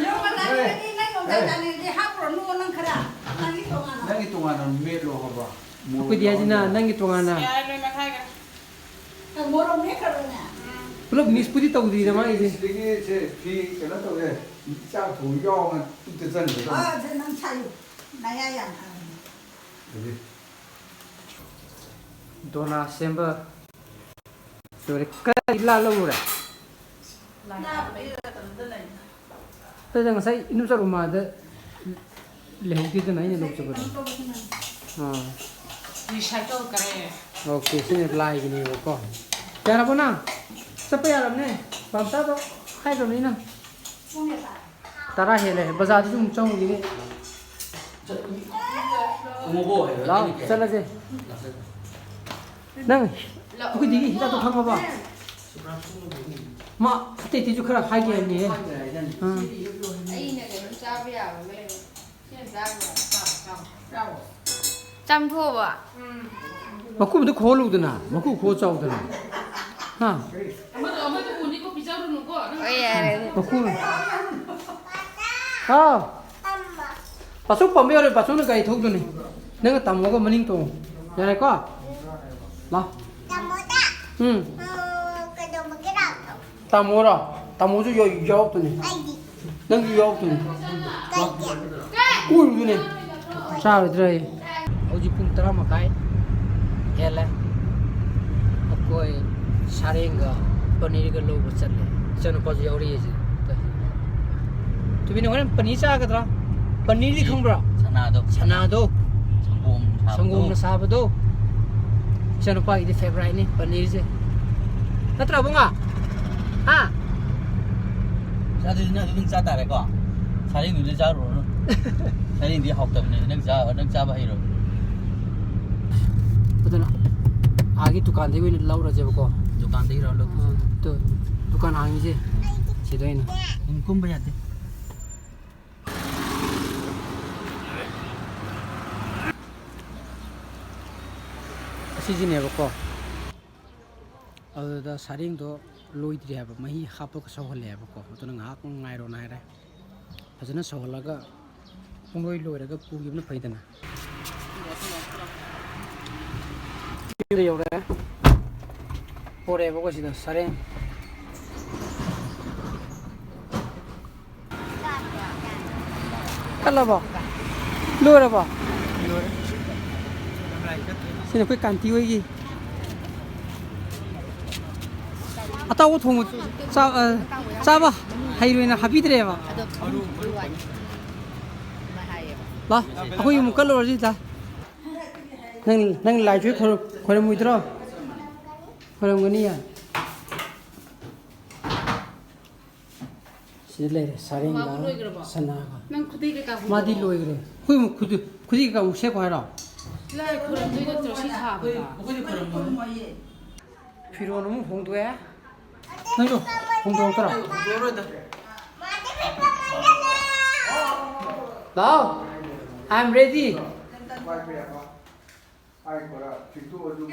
ꯏꯔꯣꯝꯕ ꯅꯪꯒꯤꯗꯤ ꯅꯪ ꯌꯣꯡꯆꯥꯛ ꯆꯥꯅꯤꯡꯉꯗꯤ ꯍꯥꯞꯄꯨꯔꯅꯨ ꯅꯪ ꯈꯔ꯫ ꯅꯪꯒꯤ ꯇꯣꯉꯥꯟꯅ꯫ ꯅꯪꯒꯤ ꯇꯣꯉꯥꯟꯅ ꯃꯦꯠꯂꯣ ꯍꯥꯏꯕ꯫ ꯃꯣꯔꯣꯛ ꯑꯩꯈꯣꯏꯗꯤ ꯍꯥꯏꯁꯤꯅ ꯌꯥꯎꯍꯜꯂꯨꯔꯣ? ꯅꯪꯒꯤ ꯇꯣꯉꯥꯟꯅ꯫ ꯌꯥꯔꯦ, ꯂꯣꯏꯃꯛ ꯍꯥꯏꯈ꯭ꯔꯦ꯫ ꯑꯦ, ꯃꯣꯔꯣꯛ ꯃꯦꯠꯈ꯭ꯔꯕꯅꯦ? ꯎꯝ꯫ ꯄꯨꯂꯞ mix ꯄꯨꯗꯤ ꯇꯧꯗ꯭ꯔꯤꯗ ꯃꯥꯒꯤꯁꯦ꯫ ꯁꯤꯗꯒꯤ ꯁꯦ ꯐꯤ ꯀꯩꯅꯣ ꯇꯧꯔꯦ꯫ ꯆꯥꯛ ꯊꯣꯡ ꯌꯥꯎꯅ ꯄꯨꯛꯇ ꯆꯪꯒꯗꯕꯅꯤ꯫ ꯑꯥ, ꯑꯗꯨ ꯅꯪ ꯁꯥꯏꯌꯨ꯫ ꯅꯌꯥ ꯌꯥꯝ ꯐꯔꯕꯅꯦ꯫ ꯑꯗꯨꯗꯤ꯫ ꯗꯣꯅꯥ ꯁꯦꯝꯕ ꯂꯣꯏꯔꯦ꯫ ꯀꯗꯥꯏ ꯂꯥ ꯂꯧꯔꯨꯔꯦ? ꯂꯥꯕꯨꯗꯤ ꯀꯩꯅꯣꯗ ꯂꯩ꯫ ꯑꯗꯨꯗ ꯉꯁꯥꯏ ꯏꯅꯨ ꯆꯠꯂꯨ ꯃꯥꯗ ꯂꯩꯍꯧꯗꯦꯗꯅ ꯑꯩꯅ ꯂꯧ ꯆꯠꯄꯗ꯫ ꯑꯥ꯫ Recycle ꯀꯔꯦ꯫ ꯑꯣꯀꯦ, ꯁꯤꯅ ꯂꯥꯏꯒꯤꯅꯦꯕꯀꯣ꯫ ꯌꯥꯔꯕꯣ ꯅꯪ? ꯆꯠꯄ ꯌꯥꯔꯕꯅꯦ꯫ ꯄꯥꯝꯆꯥꯗꯣ ꯍꯥꯏꯈ꯭ꯔꯕꯅꯤꯅ꯫ ꯄꯨꯡ ꯀꯌꯥ ꯇꯥꯔꯦ? ꯇꯔꯥ ꯍꯦꯜꯂꯦ꯫ ꯕꯖꯥꯔꯗꯁꯨ ꯑꯃꯨꯛ ꯆꯪꯉꯨꯈꯤꯅꯤ꯫ ꯂꯥꯛꯑꯣ, ꯆꯠꯂꯁꯦ꯫ ꯅꯪ ꯑꯩꯈꯣꯏꯗꯒꯤ ꯍꯤꯗꯥꯛꯇꯣ ꯈꯪꯉꯕ? ꯃꯥ ꯑꯇꯩ ꯑꯇꯩꯁꯨ ꯈꯔ ꯍꯥꯏꯒꯦ ꯍꯥꯏꯕꯅꯤꯍꯦ꯫ ꯑꯥ꯫ ꯑꯩꯅ ꯀꯩꯅꯣꯝ ꯆꯥꯕ ꯌꯥꯕ ꯑꯃ ꯂꯩꯔꯦ꯫ ꯁꯤꯅ ꯆꯥꯕ ꯌꯥꯕ꯫ ꯆꯥꯕ, ꯆꯥꯕ꯫ ꯆꯥꯕ꯫ ꯆꯥꯝꯊꯣꯛꯑꯕ? ꯃꯀꯨꯗꯨ ꯈꯣꯛꯍꯜꯂꯨꯗꯅ, ꯃꯀꯨ ꯈꯣꯛꯑ ꯆꯥꯎꯗꯅ꯫ ꯍꯥ? ꯑꯃꯗꯣ, ꯑꯃꯗꯣ ꯎꯅꯤꯀꯣ, ꯄꯤꯖꯔꯨꯅꯨꯀꯣ꯫ ꯅꯪ ꯍꯣꯏ, ꯌꯥꯔꯦ꯫ ꯃꯀꯨ꯫ ꯍꯥꯎ꯫ ꯄꯥꯆꯧ ꯄꯝꯕ ꯌꯥꯔꯣꯏ, ꯄꯥꯆꯧꯅ ꯒꯥꯔꯤ ꯊꯧꯗꯨꯅꯤ꯫ ꯅꯪꯅ ꯇꯝꯃꯒ ꯃꯅꯤꯡ ꯇꯣꯡꯉꯨ꯫ ꯌꯥꯔꯦꯀꯣ? ꯂꯥꯎ꯫ ꯇꯥꯃꯣꯗ꯫ ꯎꯝ꯫ ꯎꯝ, ꯀꯩꯗꯧꯕꯒꯤ ꯂꯥꯛꯄ? ꯇꯥꯃꯣꯔꯣ? ꯇꯥꯃꯣꯁꯨ ꯌꯥꯎ-, ꯌꯥꯎꯔꯛꯇꯣꯏꯅꯤ꯫ ꯑꯩꯗꯤ꯫ ꯅꯪꯁꯨ ꯌꯥꯎꯔꯛꯇꯣꯏꯅꯤ꯫ ꯀꯩꯒꯤ? ꯀꯣꯏꯔꯨꯗꯨꯅꯦ꯫ ꯆꯥꯔꯣꯏꯗ꯭ꯔꯥ ꯑꯩ? ꯍꯧꯖꯤꯛ ꯄꯨꯡ ꯇꯔꯥ ꯃꯈꯥꯏ ꯍꯦꯜꯂꯦ꯫ ꯑꯩꯈꯣꯏ ꯁꯥꯔꯦꯡꯒ ꯄꯅꯤꯔꯒ ꯂꯧꯕ ꯆꯠꯂꯦ꯫ ꯏꯆꯥꯅꯨꯄꯥꯁꯨ ꯌꯥꯎꯔꯛꯑꯦ ꯁꯤꯗ꯫ ꯇꯨꯃꯤꯟꯅ ꯍꯣꯔꯦꯟ ꯄꯅꯤꯔ ꯆꯥꯒꯗ꯭ꯔꯥ? ꯄꯅꯤꯔꯗꯤ ꯈꯪꯕ꯭ꯔꯥ? ꯁꯅꯥꯗꯣ꯫ ꯁꯅꯥꯗꯣ꯫ ꯁꯪꯒꯣꯝ ꯁꯥꯕꯗꯣ꯫ ꯁꯪꯒꯣꯝꯅ ꯁꯥꯕꯗꯣ꯫ ꯏꯆꯥꯅꯨꯄꯥꯒꯤꯗꯤ favouriteꯅꯤ ꯄꯅꯤꯔꯁꯦ꯫ ꯅꯠꯇ꯭ꯔꯥ, ꯕꯨꯡꯉꯣ? ꯍꯥ? ꯑꯗꯨꯗꯤ ꯅꯪ ꯑꯗꯨꯝ ꯆꯥ ꯇꯥꯔꯦꯀꯣ? ꯁꯥꯔꯦꯡꯗꯨꯗꯤ ꯆꯥꯔꯨꯔꯅꯨ꯫ ꯁꯔꯦꯡꯗꯤ ꯍꯥꯎꯇꯕꯅꯦ꯫ ꯅꯪ ꯆꯥ-, ꯅꯪ ꯆꯥꯕ ꯍꯩꯔꯣ? ꯑꯗꯨꯅ ꯑꯥꯒꯤ ꯗꯨꯀꯥꯟꯗꯒꯤ ꯑꯣꯏꯅ ꯂꯧꯔꯁꯦꯕꯀꯣ꯫ ꯗꯨꯀꯥꯟꯗꯒꯤ ꯂꯧꯔ ꯂꯧ꯫ ꯑꯥ, ꯇꯨ, ꯗꯨꯀꯥꯟ ꯍꯥꯡꯉꯤꯁꯦ ꯁꯤꯗ ꯑꯣꯏꯅ꯫ ꯎꯝ, ꯀꯨꯝꯕ ꯌꯥꯗꯦ꯫ ꯑꯁꯤꯁꯤꯅꯦꯕꯀꯣ꯫ ꯑꯗꯨꯗ ꯁꯔꯦꯡꯗꯣ ꯂꯣꯏꯗ꯭ꯔꯤ ꯍꯥꯏꯕ, ꯃꯍꯤ ꯍꯥꯞꯄꯒ ꯁꯧꯍꯜꯂꯦ ꯍꯥꯏꯕꯀꯣ꯫ ꯑꯗꯨꯅ ꯉꯥꯏꯍꯥꯛ ꯉꯥꯏꯔꯣꯅ ꯍꯥꯏꯔꯦ꯫ ꯐꯖꯅ ꯁꯧꯍꯜꯂꯒ ꯄꯨꯡꯂꯣꯏ ꯂꯣꯏꯔꯒ ꯄꯨꯈꯤꯕꯅ ꯐꯩꯗꯅ꯫ ꯌꯨꯝꯗ ꯌꯧꯔꯦ꯫ ꯄꯣꯔꯛꯑꯦꯕꯀꯣ ꯁꯤꯗ ꯁꯔꯦꯡ꯫ ꯀꯠꯂꯕꯣ? ꯂꯣꯏꯔꯕꯣ? ꯁꯤꯅ ꯑꯩꯈꯣꯏ ꯀꯥꯟꯇꯤ ꯍꯣꯏꯒꯤ ꯑꯇꯥꯎꯕ ꯊꯣꯡꯕ ꯆꯥ-, ꯑ, ꯆꯥꯕ ꯍꯩꯔꯣꯏꯅ ꯍꯥꯞꯄꯤꯗ꯭ꯔꯦꯕ꯫ ꯂꯥ, ꯑꯩꯈꯣꯏ ꯑꯃꯨꯛ ꯀꯠꯂꯨꯔꯁꯤ ꯂꯥ꯫ ꯅꯪ, ꯅꯪ ꯂꯥꯏꯁꯨ ꯈꯣꯏꯔꯝ-, ꯈꯣꯏꯔꯝꯃꯣꯏꯗ꯭ꯔꯣ? ꯈꯣꯏꯔꯝꯒꯅꯤꯌꯦ꯫ ꯁꯤꯗ ꯂꯩꯔꯦ, ꯁꯔꯦꯡꯒ ꯃꯥꯕꯨ ꯂꯣꯏꯈ꯭ꯔꯕꯣ? ꯁꯅꯥꯒ꯫ ꯅꯪ ꯈꯨꯗꯩ ꯀꯩꯀꯥ ꯍꯨꯟꯗꯣꯛꯑꯣ꯫ ꯃꯥꯗꯤ ꯂꯣꯏꯈ꯭ꯔꯦ꯫ ꯑꯩꯈꯣꯏ ꯑꯃꯨꯛ ꯈꯨꯗꯩ, ꯈꯨꯗꯩ ꯀꯩꯀꯥ ꯑꯃꯨꯛ ꯁꯦꯠꯈꯣ ꯍꯥꯏꯔꯣ? ꯂꯥꯏ ꯈꯨꯔꯨꯝꯗꯣꯏ ꯅꯠꯇ꯭ꯔꯣ ꯁꯤ ꯊꯥꯕꯗ? ꯑꯩꯈꯣꯏꯗꯤ ꯈꯨꯔꯨꯝꯃꯣꯏꯌꯦ꯫ ꯐꯤꯔꯣꯟ ꯑꯃꯨꯛ ꯍꯣꯡꯗꯣꯛꯑꯦ꯫ ꯅꯪꯁꯨ ꯍꯣꯡꯗꯣꯛꯇ꯭ꯔꯣ? ꯍꯣꯡꯗꯣꯛꯑꯔꯣꯏꯗ꯫ ꯂꯥꯛꯑꯣ꯫ I am ready꯫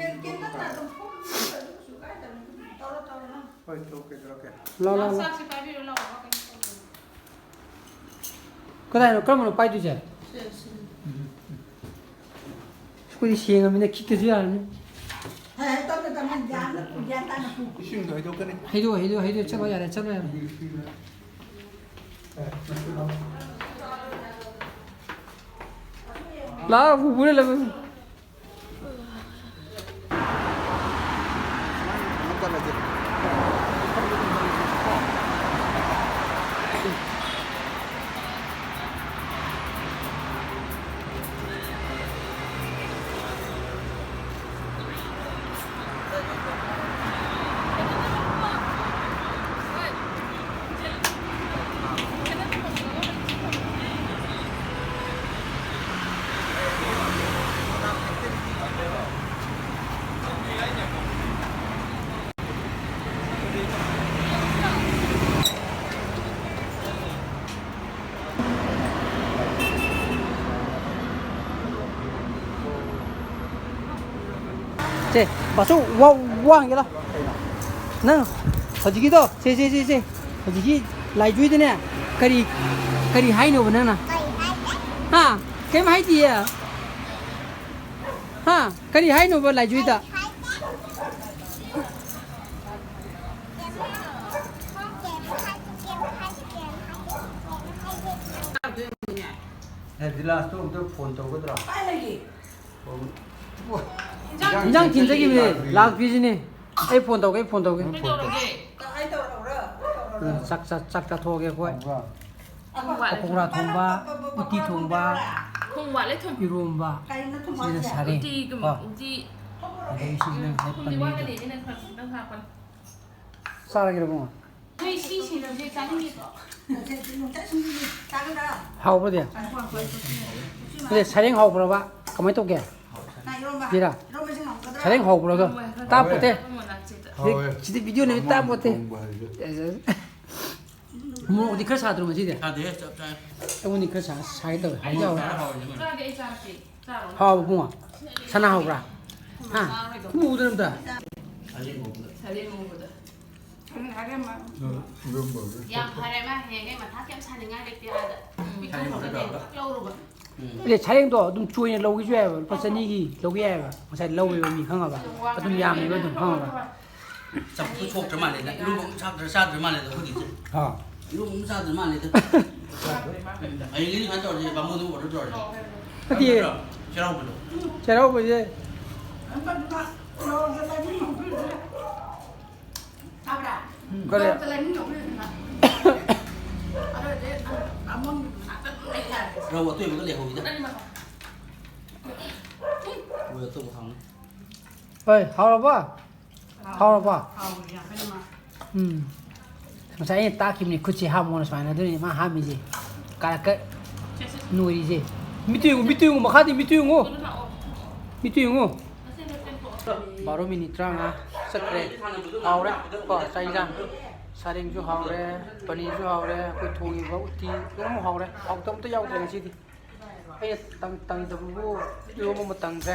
ꯍꯣꯏ, ꯇꯧ, ꯀꯩꯗꯧꯔꯒꯦ? ꯂꯥꯎ, ꯂꯥꯎ, ꯂꯥꯎ꯫ ꯆꯥꯛꯁꯦ ꯄꯥꯏꯕꯤꯔꯣ, ꯂꯥꯎ, ꯀꯩꯅꯣ ꯇꯧꯕꯤꯔꯣ꯫ ꯀꯗꯥꯏꯅꯣ? ꯀꯔꯝꯕꯅꯣ ꯄꯥꯏꯗꯣꯏꯁꯦ? ꯁꯦ, ꯁꯦ꯫ ꯑꯩꯈꯣꯏꯗꯤ ꯁꯦꯡꯉꯃꯤꯅ ꯈꯤꯛꯇꯁꯨ ꯌꯥꯔꯅꯤ꯫ ꯍꯦ, ꯍꯦ, ꯇꯞꯅ, ꯇꯞꯅ, ꯒ꯭ꯌꯥꯟ ꯇꯥꯅ ꯄꯨ, ꯒ꯭ꯌꯥꯟ ꯇꯥꯅ ꯄꯨ꯫ ꯏꯁꯤꯡꯗꯣ ꯍꯩꯗꯣꯛꯀꯅꯤ꯫ ꯍꯩꯗꯣꯛ, ꯍꯩꯗꯣꯛ, ꯍꯩꯗꯣꯛ, ꯆꯠꯂꯣ ꯌꯥꯔꯦ, ꯆꯠꯂꯣ ꯌꯥꯔꯦ꯫ ꯂꯥꯛꯑꯣ, ꯄꯨꯄꯨꯅ ꯂꯧ꯫ ꯁꯦ, ꯕꯥꯁꯨ, ꯋꯥ, ꯋꯥ ꯍꯪꯒꯦ ꯂꯥꯎ꯫ ꯅꯪ ꯍꯧꯖꯤꯛꯀꯤꯗꯣ, ꯁꯦ, ꯁꯦ, ꯁꯦ, ꯁꯦ, ꯍꯧꯖꯤꯛꯀꯤ ꯂꯥꯏꯖꯨꯏꯗꯅꯦ, ꯀꯔꯤ, ꯀꯔꯤ ꯍꯥꯏꯅꯣꯕ ꯅꯪꯅ? ꯍꯥ? ꯀꯩꯝ ꯍꯥꯏꯗꯤꯌꯦ꯫ ꯍꯥ? ꯀꯔꯤ ꯍꯥꯏꯅꯣꯕ ꯂꯥꯏꯖꯨꯏꯗ? ꯑꯦ, ꯕꯤꯂꯥꯁꯇꯣ ꯑꯝꯇ ꯐꯣꯟ ꯇꯧꯒꯗ꯭ꯔꯥ? ꯀꯥꯏ ꯂꯩꯒꯦ? ꯐꯣꯟ-, ꯏꯟꯖꯥꯡ ꯊꯤꯟꯖꯈꯤꯕꯅꯦ, ꯂꯥꯛꯇ꯭ꯔꯤꯁꯤꯅꯦ꯫ ꯑꯩ ꯐꯣꯟ ꯇꯧꯒꯦ, ꯑꯩ ꯐꯣꯟ ꯇꯧꯒꯦ꯫ ꯀꯩꯗꯧꯔꯒꯦ? ꯎꯝ, ꯆꯥꯛ, ꯆꯥꯛ, ꯆꯥꯛ ꯆꯥꯊꯣꯛꯑꯒꯦ ꯑꯩꯈꯣꯏ꯫ ꯊꯣꯡꯕ꯭ꯔꯥ? ꯄꯀꯧꯔꯥ ꯊꯣꯡꯕ, ꯎꯇꯤ ꯊꯣꯡꯕ, ꯊꯨꯝ ꯋꯥꯠꯂꯦ, ꯊꯨꯝ꯫ ꯏꯔꯣꯝꯕ, ꯀꯩꯅꯣ ꯊꯨꯝ ꯁꯤꯗ ꯋꯥꯠꯂꯤꯁꯦ? ꯁꯥꯔꯦ꯫ ꯎꯇꯤꯒꯨꯝꯕ, ꯀꯣ? ꯎꯇꯤ꯫ ꯑꯗꯩ ꯁꯤꯗꯅ ꯉꯁꯥꯏ ꯊꯨꯝꯗꯤ ꯄꯅꯤꯔꯗꯣ꯫ ꯋꯥꯠꯀꯅꯤ, ꯑꯩꯅ ꯈꯔ ꯈꯤꯇꯪ ꯍꯥꯞꯄꯅꯤ꯫ ꯆꯥꯔꯒꯦꯔ ꯏꯕꯨꯡꯉꯣ? ꯅꯣꯏ ꯁꯤ ꯁꯤꯡꯖꯨꯁꯦ ꯆꯥꯅꯤꯡꯉꯤꯀꯣ? ꯍꯥꯎꯕ꯭ꯔꯗꯤ? ꯑꯗꯨꯗꯤ ꯁꯔꯦꯡ ꯍꯥꯎꯕ꯭ꯔꯕ? ꯀꯃꯥꯏꯅ ꯇꯧꯒꯦ? ꯁꯤꯔꯥ? ꯁꯔꯦꯡ ꯍꯥꯎꯕ꯭ꯔꯣ ꯑꯗꯣ? ꯇꯥꯄꯣꯠꯇꯦ꯫ ꯍꯥꯎꯋꯦ꯫ ꯁꯤꯗꯤ, ꯁꯤꯗꯤ video ꯅꯦ, ꯇꯥꯄꯣꯠꯇꯦ꯫ ꯊꯣꯡꯕ ꯍꯥꯏꯁꯦ꯫ ꯃꯣꯔꯣꯛꯗꯤ ꯈꯔ ꯁꯥꯗ꯭ꯔꯣ ꯉꯁꯤꯗꯤ? ꯁꯥꯗꯦꯍꯦ, ꯆꯞ ꯆꯥꯏ꯫ ꯑꯩꯉꯣꯟꯗꯤ ꯈꯔ ꯁꯥ-, ꯁꯥꯒꯦ ꯇꯧꯋꯦ꯫ ꯍꯥꯏꯖꯥꯎ꯫ ꯆꯥꯔꯗꯤ ꯑꯩ ꯆꯥꯔꯛꯀꯦ꯫ ꯆꯥꯔꯣ꯫ ꯍꯥꯎꯕ ꯏꯕꯨꯡꯉꯣ? ꯁꯅꯥ ꯍꯥꯎꯕ꯭ꯔꯥ? ꯍꯥ? ꯆꯥꯔꯣꯏꯗꯣ꯫ ꯈꯨꯝꯃꯨꯗꯅ ꯑꯝꯇ꯫ ꯁꯔꯦꯡ ꯉꯧꯕꯗ꯫ ꯁꯔꯦꯡ ꯉꯧꯕꯗ꯫ ꯌꯥꯝ ꯐꯔꯦ, ꯃꯥ ꯍꯌꯦꯡꯈꯩ ꯃꯊꯥ ꯀꯩꯝ ꯁꯥꯅꯤꯡꯉꯥꯏ ꯂꯩꯇꯦ ꯑꯥꯗ꯫ ꯎꯝ꯫ ꯄꯤꯊꯣꯛꯈ꯭ꯔꯒ ꯗꯥꯏꯔꯦꯛ ꯊꯛ ꯂꯧꯔꯨꯕ꯫ ꯎꯝ꯫ ꯑꯗꯩ ꯁꯔꯦꯡꯗꯣ ꯑꯗꯨꯝ ꯆꯣꯏꯅ ꯂꯧꯒꯦꯁꯨ ꯌꯥꯏꯑꯕ, ꯂꯨꯄꯥ ꯆꯅꯤꯒꯤ ꯂꯧꯒꯦ ꯌꯥꯏꯑꯕ꯫ ꯉꯁꯥꯏ ꯂꯧꯋꯦꯕ ꯃꯤ ꯈꯪꯉꯕ꯫ ꯑꯗꯨꯝ ꯌꯥꯝꯃꯦꯕ ꯑꯗꯨꯝ ꯈꯪꯉꯕ꯫ ꯆꯝꯐꯨꯠ ꯊꯣꯛꯇ꯭ꯔ ꯃꯥꯜꯂꯦꯗ꯫ ꯏꯔꯣꯝꯕ ꯑꯃ ꯆꯥꯗ꯭ꯔ, ꯆꯥꯗ꯭ꯔ ꯃꯥꯜꯂꯦꯗ ꯑꯩꯈꯣꯏꯒꯤꯁꯦ꯫ ꯍꯥ꯫ ꯏꯔꯣꯝꯕ ꯑꯃ ꯆꯥꯗ꯭ꯔ ꯃꯥꯜꯂꯦꯗ꯫ ꯍꯌꯦꯡꯗꯤ ꯁꯨꯃꯥꯏꯅ ꯇꯧꯔꯁꯦ, ꯕꯥꯃꯣꯟꯗ order ꯇꯧꯔꯁꯦ꯫ ꯅꯠꯇꯦ꯫ ꯅꯠꯇ꯭ꯔꯣ? ꯆꯩꯔꯥꯎꯕꯗꯣ꯫ ꯆꯩꯔꯥꯎꯕꯁꯦ꯫ ꯀꯔꯤ? ꯔꯧ ꯑꯇꯣꯏꯕꯒ ꯂꯩꯍꯧꯋꯤꯗ꯫ ꯃꯣꯏ ꯑꯇꯣꯞꯄ ꯍꯥꯎꯅꯤ꯫ ꯍꯣꯏ, ꯍꯥꯎꯔꯕꯣ? ꯍꯥꯎꯔꯕꯣ? ꯎꯝ꯫ ꯉꯁꯥꯏ ꯑꯩꯅ ꯇꯥꯛꯈꯤꯕꯅꯤ, ꯈꯨꯠꯁꯦ ꯍꯥꯝꯃꯣꯅ ꯁꯨꯃꯥꯏꯅ, ꯑꯗꯨꯅꯤ ꯃꯥ ꯍꯥꯝꯃꯤꯁꯦ꯫ ꯀꯥꯔꯛꯀ ꯅꯣꯏꯔꯤꯁꯦ꯫ ꯃꯤꯠꯇꯨ ꯌꯦꯡꯉꯨ, ꯃꯤꯠꯇꯨ ꯌꯦꯡꯉꯨ, ꯃꯈꯥꯗꯤ ꯃꯤꯠꯇꯨ ꯌꯦꯡꯉꯨ꯫ ꯃꯤꯠꯇꯨ ꯌꯦꯡꯉꯨ꯫ ꯕꯥꯔꯣ ꯃꯤꯅꯤꯠ ꯇꯔꯥꯃꯉꯥ ꯆꯠꯈ꯭ꯔꯦ꯫ ꯍꯥꯎꯔꯦ ꯀꯣ, ꯆꯥꯛ ꯏꯟꯖꯥꯡ꯫ ꯁꯔꯦꯡꯁꯨ ꯍꯥꯎꯔꯦ, ꯄꯅꯤꯔꯁꯨ ꯍꯥꯎꯔꯦ, ꯑꯩꯈꯣꯏ ꯊꯣꯡꯉꯤꯕ ꯎꯇꯤ ꯂꯣꯏꯅꯃꯛ ꯍꯥꯎꯔꯦ꯫ ꯍꯥꯎꯇꯕ ꯑꯝꯇ ꯌꯥꯎꯗ꯭ꯔꯦ ꯉꯁꯤꯗꯤ꯫ ꯑꯩꯅ ꯇꯪ-, ꯇꯪꯗꯕꯕꯨ ꯏꯔꯣꯝꯕ ꯑꯃ ꯇꯪꯗ꯭ꯔꯦ꯫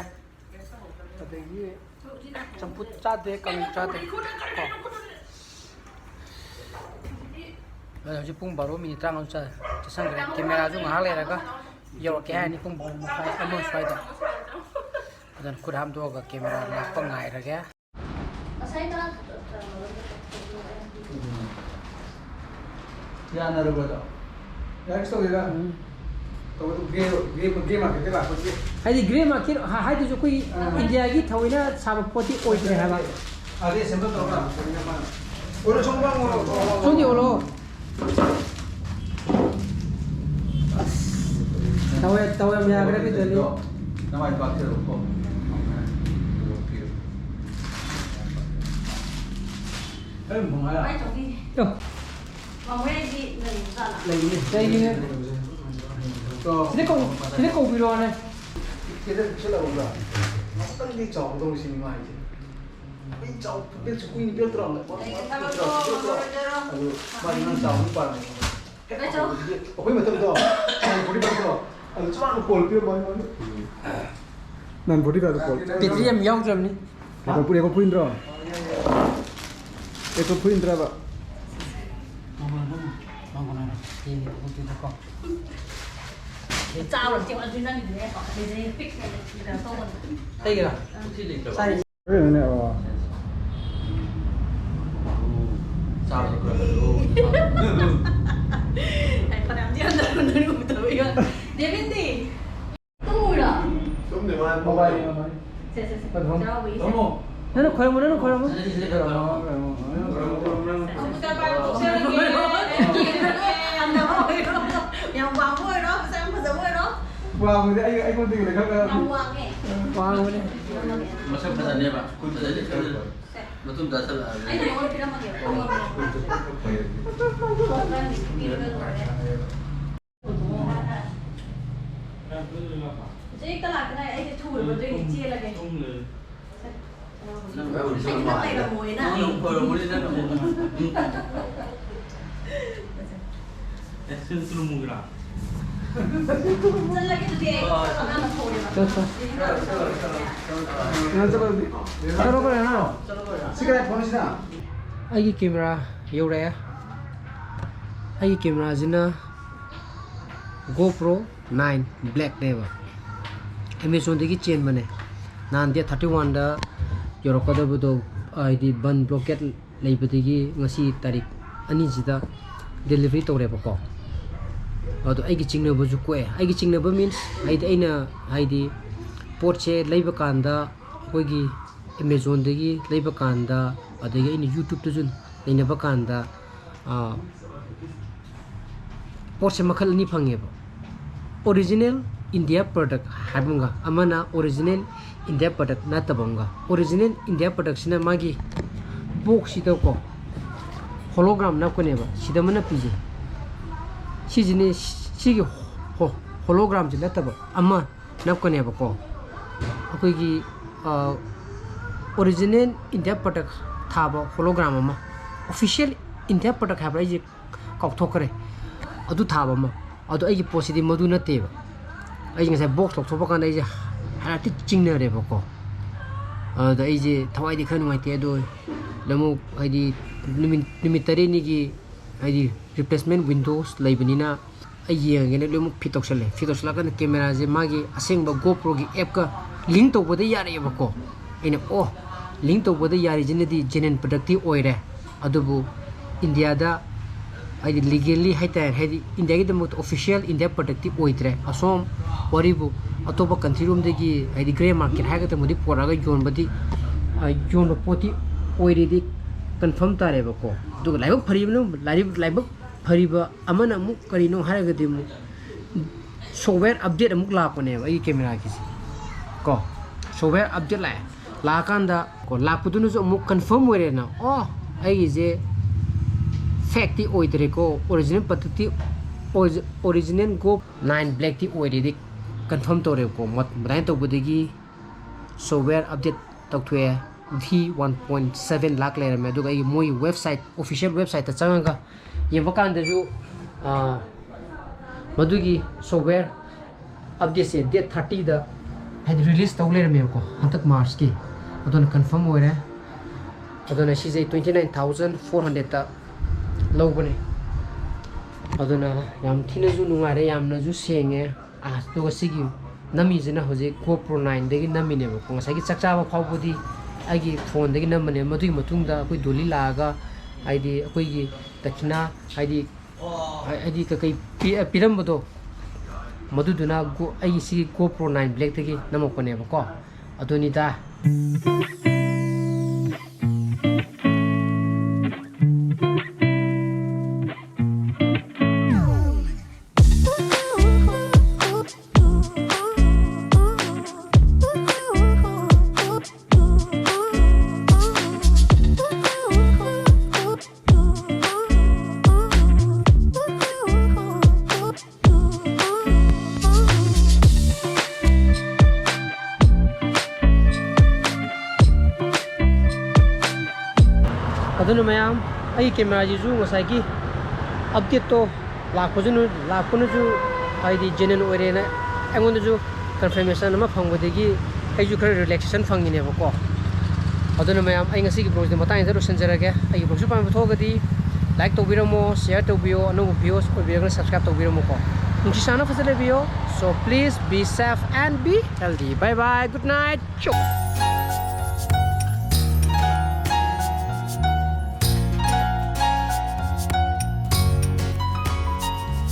ꯑꯗꯒꯤ ꯆꯝꯐꯨꯠ ꯆꯥꯗꯦ, ꯀꯥꯡꯉꯧ ꯆꯥꯗꯦ꯫ ꯀꯣ꯫ ꯑꯗꯣ ꯍꯧꯖꯤꯛ ꯄꯨꯡ ꯕꯥꯔꯣ ꯃꯤꯅꯤꯠ ꯇꯔꯥꯃꯉꯥ ꯆꯠ-, ꯆꯠꯁꯟꯈ꯭ꯔꯦ꯫ ꯀꯦꯃꯦꯔꯥꯁꯨ ꯉꯥꯏꯍꯥꯛ ꯂꯩꯔꯒ ꯌꯧꯔꯛꯀꯦ ꯍꯥꯏꯔꯅꯤ, ꯄꯨꯡ ꯕꯥꯔꯣ ꯃꯈꯥꯏ, ꯑꯃ ꯁ꯭ꯋꯥꯏꯗ꯫ ꯑꯗꯨꯅ ꯈꯨꯠ ꯍꯥꯝꯗꯣꯛꯑꯒ ꯀꯦꯃꯦꯔꯥ ꯂꯥꯛꯄ ꯉꯥꯏꯔꯒꯦ꯫ ꯌꯥꯅꯔꯕꯗꯣ? ꯌꯥꯔꯦ, ꯀꯩꯁꯨ ꯇꯧꯗꯦꯗ꯫ ꯎꯝ꯫ ꯇꯧꯕꯗꯨ ꯒ꯭ꯔꯦ, ꯒ꯭ꯔꯦ, ꯒ꯭ꯔꯦ ꯃꯥꯔꯀꯦꯠꯇ ꯂꯥꯛꯄꯒꯤ꯫ ꯍꯥꯏꯗꯤ ꯒ꯭ꯔꯦ ꯃꯥꯔꯀꯦꯠ ꯍꯥ-, ꯍꯥꯏꯗꯨꯁꯨ ꯑꯩꯈꯣꯏ ꯑꯥ꯫ ꯏꯟꯗꯤꯌꯥꯒꯤ ꯊꯑꯣꯏꯅ ꯁꯥꯕ ꯄꯣꯠꯇꯤ ꯑꯣꯏꯗ꯭ꯔꯦ ꯍꯥꯏꯕ꯫ ꯑꯗꯩ ꯁꯦꯝꯗꯣꯛ ꯇꯧꯔꯒ ꯂꯥꯛꯄꯅꯤꯅ ꯃꯥꯅ꯫ ꯑꯣꯏꯔꯣ, ꯁꯣꯝ ꯃꯥꯡꯉꯣ, ꯁꯣꯝꯗꯤ ꯑꯣꯜꯂꯣ꯫ ꯇꯧꯋꯦ, ꯇꯧꯋꯦ, ꯌꯥꯈ꯭ꯔꯦ, ꯀꯩꯗꯧꯅꯤ? ꯅꯃꯥꯏ ꯄꯥꯛꯊꯔꯛꯎꯀꯣ꯫ ꯑꯩ ꯃꯉꯥ꯫ ꯀꯃꯥꯏꯅ ꯇꯧꯅꯤ? ꯇꯣ꯫ ꯃꯃꯣꯏ ꯑꯩꯗꯤ ꯂꯩꯕꯖꯥꯠꯂꯥ? ꯂꯩꯅꯦ꯫ ꯂꯩꯅꯦ꯫ ꯇꯣ꯫ ꯁꯤꯗ ꯀꯧ-, ꯁꯤꯗ ꯀꯧꯕꯤꯔꯛꯑꯣꯅꯦ꯫ ꯁꯤꯗ ꯄꯤꯁꯜꯂꯛꯎꯗ꯫ ꯉꯥꯛꯇꯪꯗꯤ ꯆꯥꯎꯒꯗꯧꯕ ꯁꯤꯅꯦꯃꯥ ꯍꯥꯏꯁꯦ꯫ ꯑꯩ ꯆꯥꯎ-, ꯄꯤꯛꯁꯨ ꯀꯨꯏꯅ ꯄꯤꯔꯛꯇ꯭ꯔꯣ? ꯄꯤꯔꯛꯇ꯭ꯔꯣ? ꯑꯗꯨ ꯃꯥꯗꯤ ꯅꯪ ꯆꯥꯎꯅ ꯄꯥꯝꯃꯦ꯫ ꯑꯩꯈꯣꯏ ꯃꯇꯝꯗꯣ, ꯅꯥꯏꯟ ꯐꯣꯔꯇꯤ ꯐꯥꯏꯚꯇꯣ, ꯑꯗꯨ ꯆꯞ ꯃꯥꯟꯅ ꯀꯣꯜ ꯄꯤꯔꯝꯃꯣ ꯑꯩꯉꯣꯟꯗ꯫ ꯅꯥꯏꯟ ꯐꯣꯔꯇꯤ ꯐꯥꯏꯚꯇ ꯀꯣꯜ꯫ ꯕꯦꯇ꯭ꯔꯤ ꯌꯥꯝ ꯌꯥꯎꯗ꯭ꯔꯕꯅꯤ꯫ ꯑꯦꯀꯣ ꯐꯨꯔꯤꯟꯗ꯭ꯔꯣ? ꯑꯦꯀꯣ ꯐꯨꯔꯤꯟꯗ꯭ꯔꯕ? ꯆꯥꯕ ꯆꯦꯡ ꯑꯗꯨ ꯅꯪꯒꯤꯗꯨꯅꯦ ꯄꯥꯈꯠꯂꯤꯁꯦ, ꯄꯤꯛꯅ ꯀꯩꯅꯣ ꯇꯧꯕꯅꯦ꯫ ꯑꯩꯒꯤꯔꯥ? ꯆꯥꯔꯤ꯫ ꯀꯩꯅꯣꯅꯦ, ꯑꯣ꯫ ꯆꯥꯕꯗꯣ ꯈꯔ ꯈꯔ ꯂꯧ꯫ ꯑꯩ ꯐꯅꯌꯥꯝꯗꯤ ꯍꯟꯊꯔꯝꯃꯅꯤ ꯎꯗꯕꯩ ꯋꯥꯅꯤ꯫ ꯗꯦꯕꯤꯟꯗꯤ? ꯇꯨꯝꯃꯨꯔꯣ? ꯇꯨꯝꯗꯦ, ꯃꯥ ꯃꯣꯕꯥꯏꯜ ꯌꯦꯡꯉꯝꯃꯅꯤ꯫ ꯁꯦ, ꯁꯦ, ꯁꯦ꯫ ꯆꯦꯔꯥꯎꯕꯒꯤ ꯁꯦ꯫ ꯇꯨꯝꯃꯣ꯫ ꯅꯪꯅ ꯈꯣꯏꯔꯝꯃꯣ, ꯅꯪꯅ ꯈꯣꯏꯔꯝꯃꯣ꯫ ꯁꯦ, ꯁꯦ, ꯁꯦ, ꯈꯣꯏꯔꯝꯃꯣ, ꯈꯣꯏꯔꯝꯃꯣ꯫ ꯀꯝꯄ꯭ꯌꯨꯇꯔ ꯄꯥꯏꯕ ꯊꯣꯛꯆꯔꯒꯦ꯫ ꯍꯟꯊꯕ ꯑꯣꯏꯔꯣ꯫ ꯌꯥꯝ ꯋꯥꯡꯕ ꯑꯣꯏꯔꯣ, ꯃꯁꯛ ꯌꯥꯝ ꯐꯖꯕ ꯑꯣꯏꯔꯣ꯫ ꯋꯥꯡꯕꯗꯤ ꯑꯩ, ꯑꯩꯉꯣꯟꯗꯒꯤ ꯂꯩꯈꯠ ꯌꯥꯝ ꯋꯥꯡꯉꯦ꯫ ꯋꯥꯡꯕꯅꯦ꯫ ꯃꯁꯛ ꯐꯖꯅꯦꯕ꯫ ꯐꯖꯅꯤ, ꯐꯖꯅꯤ꯫ ꯁꯦ꯫ ꯃꯇꯨꯡ ꯇꯥꯁꯜꯂꯛꯑꯗꯤ꯫ ꯑꯩꯅ ꯅꯉꯣꯟꯗ ꯄꯤꯔꯝꯃꯒꯦ꯫ ꯄꯤꯔꯒ ꯂꯣꯏꯔꯦ꯫ ꯍꯧꯖꯤꯛ ꯍꯦꯛꯇ ꯂꯥꯛꯀꯅꯤ, ꯑꯩꯁꯦ ꯊꯨꯔꯕ ꯑꯗꯨꯏꯅꯦ ꯆꯦꯜꯂꯒꯦ꯫ ꯅꯪ ꯑꯩ ꯅꯪ ꯂꯩꯔꯝꯃꯣꯏꯅ꯫ ꯅꯪ ꯑꯃꯨꯛ ꯐꯔꯝꯃꯅꯤ, ꯅꯪ ꯑꯃꯨꯛ꯫ ꯑꯦ, ꯁꯤ ꯇꯨꯝꯃꯨꯒꯦꯔꯥ? ꯆꯠꯂꯒꯦ ꯑꯗꯨꯗꯤ ꯑꯩ ꯆꯠꯂꯣ, ꯆꯠꯂꯣ꯫ ꯁꯤ ꯀꯗꯥꯏ ꯐꯣꯟꯁꯤꯅ? ꯑꯩꯒꯤ ꯀꯦꯃꯦꯔꯥ ꯌꯧꯔꯛꯑꯦ꯫ ꯑꯩꯒꯤ ꯀꯦꯃꯦꯔꯥꯁꯤꯅ GoPro nine Blackꯅꯦꯕ꯫ Amazonꯗꯒꯤ ꯆꯦꯟꯕꯅꯦ꯫ ꯅꯍꯥꯟ date thirty oneꯗ ꯌꯧꯔꯛꯀꯗꯕꯗꯣ, ꯍꯥꯏꯗꯤ ꯕꯟ blockade ꯂꯩꯕꯗꯒꯤ ꯉꯁꯤ ꯇꯥꯔꯤꯛ ꯑꯅꯤꯁꯤꯗ delivery ꯇꯧꯔꯦꯕꯀꯣ꯫ ꯑꯗꯣ ꯑꯩꯒꯤ ꯆꯤꯡꯅꯕꯁꯨ ꯀꯣꯛꯑꯦ꯫ ꯑꯩꯒꯤ ꯆꯤꯡꯅꯕ means, ꯍꯥꯏꯗꯤ ꯑꯩꯅ, ꯍꯥꯏꯗꯤ ꯄꯣꯠꯁꯦ ꯂꯩꯕ ꯀꯥꯟꯗ ꯑꯩꯈꯣꯏꯒꯤ Amazonꯗꯒꯤ ꯂꯩꯕ ꯀꯥꯟꯗ, ꯑꯗꯒꯤ ꯑꯩꯅ YouTubeꯇꯁꯨ ꯅꯩꯅꯕ ꯀꯥꯟꯗ, ꯑꯥ, ꯄꯣꯠꯁꯦ ꯃꯈꯜ ꯑꯅꯤ ꯐꯪꯉꯦꯕ꯫ Original India product ꯍꯥꯏꯕ ꯑꯃꯒ, ꯑꯃꯅ original India product ꯅꯠꯇꯕ ꯑꯃꯒ꯫ Original India productꯁꯤꯅ ꯃꯥꯒꯤ boxꯁꯤꯗꯀꯣ hologram ꯅꯞꯀꯅꯦꯕ, ꯁꯤꯗ ꯑꯃ ꯅꯞꯄꯤꯁꯦ꯫ ꯁꯤꯁꯤꯅꯦ, ꯁꯤꯒꯤ ꯍꯣ-, hologramꯁꯦ ꯅꯠꯇꯕ ꯑꯃ ꯅꯞꯀꯅꯦꯕꯀꯣ꯫ ꯑꯩꯈꯣꯏꯒꯤ, ꯑ, original India product ꯊꯥꯕ hologram ꯑꯃ, official India product ꯍꯥꯏꯕ꯭ꯔꯥ, ꯑꯩꯁꯦ ꯀꯥꯎꯊꯣꯛꯈ꯭ꯔꯦ, ꯑꯗꯨ ꯊꯥꯕ ꯑꯃ꯫ ꯑꯗꯣ ꯑꯩꯒꯤ ꯄꯣꯠꯁꯤꯗꯤ ꯃꯗꯨ ꯅꯠꯇꯦꯕ꯫ ꯑꯩꯁꯦ ꯉꯁꯥꯏ box ꯂꯧꯊꯣꯛꯄ ꯀꯥꯟꯗ ꯑꯩꯁꯦ ꯍꯥꯏꯔꯠꯇꯤ ꯆꯤꯡꯅꯔꯦꯕꯀꯣ꯫ ꯑꯗꯨꯗ ꯑꯩꯁꯦ ꯊꯋꯥꯏꯗꯤ ꯈꯔ ꯅꯨꯡꯉꯥꯏꯇꯦ꯫ ꯑꯗꯣ ꯑꯃꯨꯛ, ꯍꯥꯏꯗꯤ, ꯅꯨꯃꯤꯠ, ꯅꯨꯃꯤꯠ ꯇꯔꯦꯠꯅꯤꯒꯤ, ꯍꯥꯏꯗꯤ, replacement windows ꯂꯩꯕꯅꯤꯅ, ꯑꯩ ꯌꯦꯡꯉꯒꯦꯅ ꯂꯣꯏꯅꯃꯛ fit ꯇꯧꯁꯜꯂꯦ꯫ Fit ꯇꯧꯁꯜꯂꯀꯥꯟꯗ ꯀꯦꯃꯦꯔꯥꯁꯦ ꯃꯥꯒꯤ ꯑꯁꯦꯡꯕ GoProꯒꯤ appꯀ link ꯇꯧꯕꯗ ꯌꯥꯔꯛꯑꯦꯕꯀꯣ꯫ ꯑꯩꯅ, "ꯑꯣ, link ꯇꯧꯕꯗ ꯌꯥꯔꯤꯁꯤꯅꯗꯤ genuine productꯇꯤ ꯑꯣꯏꯔꯦ, ꯑꯗꯨꯕꯨ Indiaꯗ, ꯍꯥꯏꯗꯤ, legally ꯍꯥꯏꯇꯥꯔꯦ, ꯍꯥꯏꯗꯤ Indiaꯒꯤꯗꯃꯛꯇ official India productꯇꯤ ꯑꯣꯏꯗ꯭ꯔꯦ꯫ ꯑꯁꯣꯝ ꯋꯥꯔꯤꯕꯨ ꯑꯇꯣꯞꯄ countryꯔꯣꯝꯗꯒꯤ, ꯍꯥꯏꯗꯤ, grey market ꯍꯥꯏꯒꯗ꯭ꯔꯥ, ꯃꯗꯨ ꯄꯨꯔꯛꯑꯒ ꯌꯣꯟꯕꯗꯤ, ꯑ, ꯌꯣꯟꯕ ꯄꯣꯠꯇꯤ ꯑꯣꯏꯔꯦꯗꯤ confirm ꯇꯥꯔꯦꯕꯀꯣ꯫ ꯑꯗꯨꯒ ꯂꯥꯏꯕꯛ ꯐꯔꯤꯕꯅ, ꯂꯥꯏꯕꯛ, ꯂꯥꯏꯕꯛ ꯐꯔꯤꯕ ꯑꯃꯅ ꯑꯃꯨꯛ ꯀꯔꯤꯅꯣ ꯍꯥꯏꯔꯒꯗꯤ, ꯑꯃꯨꯛ software update ꯑꯃꯨꯛ ꯂꯥꯛꯄꯅꯦꯕ ꯑꯩꯒꯤ ꯀꯦꯃꯦꯔꯥꯒꯤꯁꯦ ꯀꯣ꯫ Software update ꯂꯥꯛꯑꯦ꯫ ꯂꯥꯛꯑꯀꯥꯟꯗ ꯀꯣ, ꯂꯥꯛꯄꯗꯨꯅꯁꯨ ꯑꯃꯨꯛ confirm ꯑꯣꯏꯔꯦꯅ, "ꯑꯣ, ꯑꯩꯒꯤꯁꯦ fakeꯇꯤ ꯑꯣꯏꯗ꯭ꯔꯦꯀꯣ, original productꯇꯤ, original GoPro nine Blackꯇꯤ ꯑꯣꯏꯔꯦꯗꯤ confirm ꯇꯧꯔꯦꯕꯀꯣ"꯫ ꯃ-, ꯑꯗꯨꯃꯥꯏꯅ ꯇꯧꯕꯗꯒꯤ software update ꯇꯧꯊꯣꯛꯑꯦ꯫ V one point seven ꯂꯥꯛ ꯂꯩꯔꯝꯃꯦ꯫ ꯑꯗꯨꯒ ꯑꯩꯒꯤ ꯃꯣꯏꯒꯤ website, official websiteꯇ ꯆꯪꯉꯒ ꯌꯦꯡꯕ ꯀꯥꯟꯗꯁꯨ, ꯑꯥ, ꯃꯗꯨꯒꯤ software updateꯁꯦ date thirtyꯗ ꯍꯥꯏꯗꯤ release ꯇꯧ ꯂꯩꯔꯝꯃꯦꯕꯀꯣ, ꯍꯟꯗꯛ Marchꯀꯤ꯫ ꯑꯗꯨꯅ confirm ꯑꯣꯏꯔꯦ꯫ ꯑꯗꯨꯅ ꯁꯤꯁꯦ twenty nine thousand four hundredꯇ ꯂꯧꯕꯅꯦ꯫ ꯑꯗꯨꯅ ꯌꯥꯝ ꯊꯤꯅꯁꯨ ꯅꯨꯡꯉꯥꯏꯔꯦ, ꯌꯥꯝꯅꯁꯨ ꯁꯦꯡꯉꯦ꯫ ꯑꯗꯨꯒ ꯁꯤꯒꯤ ꯅꯝꯃꯤꯁꯤꯅ ꯍꯧꯖꯤꯛ GoPro nineꯗꯒꯤ ꯅꯝꯃꯤꯅꯦꯕꯀꯣ꯫ ꯉꯁꯥꯏꯒꯤ ꯆꯥꯛ ꯆꯥꯕ ꯐꯥꯎꯕꯗꯤ ꯑꯩꯒꯤ phoneꯗꯒꯤ ꯅꯝꯕꯅꯦ꯫ ꯃꯗꯨꯒꯤ ꯃꯇꯨꯡꯗ ꯑꯩꯈꯣꯏ ꯗꯣꯂꯤ ꯂꯥꯛꯑꯒ, ꯍꯥꯏꯗꯤ ꯑꯩꯈꯣꯏꯒꯤ ꯗꯈꯤꯅꯥ, ꯍꯥꯏꯗꯤ, ꯍꯥꯏꯗꯤ ꯀꯩꯀꯩ ꯄꯤ-, ꯄꯤꯔꯝꯕꯗꯣ, ꯃꯗꯨꯗꯨꯅ ꯒꯣ-, ꯑꯩꯒꯤ ꯁꯤꯒꯤ GoPro nine Blackꯇꯒꯤ ꯅꯝꯃꯛꯄꯅꯦꯕꯀꯣ꯫ ꯑꯗꯨꯅꯤꯗ꯫ ꯑꯗꯨꯅ ꯃꯌꯥꯝ, ꯑꯩꯒꯤ cameraꯁꯤꯁꯨ ꯉꯁꯥꯏꯒꯤ updateꯇꯣ ꯂꯥꯛꯄꯁꯨ ꯅꯨ-, ꯂꯥꯛꯄꯅꯁꯨ ꯍꯥꯏꯗꯤ genuine ꯑꯣꯏꯔꯦꯅ ꯑꯩꯉꯣꯟꯗꯁꯨ confirmation ꯑꯃ ꯐꯪꯕꯗꯒꯤ ꯑꯩꯁꯨ ꯈꯔ relaxation ꯐꯪꯉꯤꯅꯦꯕꯀꯣ꯫ ꯑꯗꯨꯅ ꯃꯌꯥꯝ, ꯑꯩ ꯉꯁꯤꯒꯤ vlogꯁꯤꯗꯤ ꯃꯇꯥꯡꯁꯤꯗ ꯂꯣꯏꯁꯤꯟꯖꯔꯒꯦ꯫ ꯑꯩꯒꯤ vlogꯁꯤ ꯄꯥꯝꯕ ꯊꯣꯛꯑꯒꯗꯤ like ꯇꯧꯕꯤꯔꯝꯃꯣ, share ꯇꯧꯕꯤꯌꯣ, ꯑꯅꯧꯕ viewers ꯑꯣꯏꯕꯤꯔꯒꯅ subscribe ꯇꯧꯕꯤꯔꯝꯃꯨꯀꯣ꯫ ꯅꯨꯡꯁꯤ ꯆꯥꯟꯅ ꯐꯖꯅ ꯂꯩꯕꯤꯌꯣ꯫ So please be safe and be healthy. Bye bye, good night.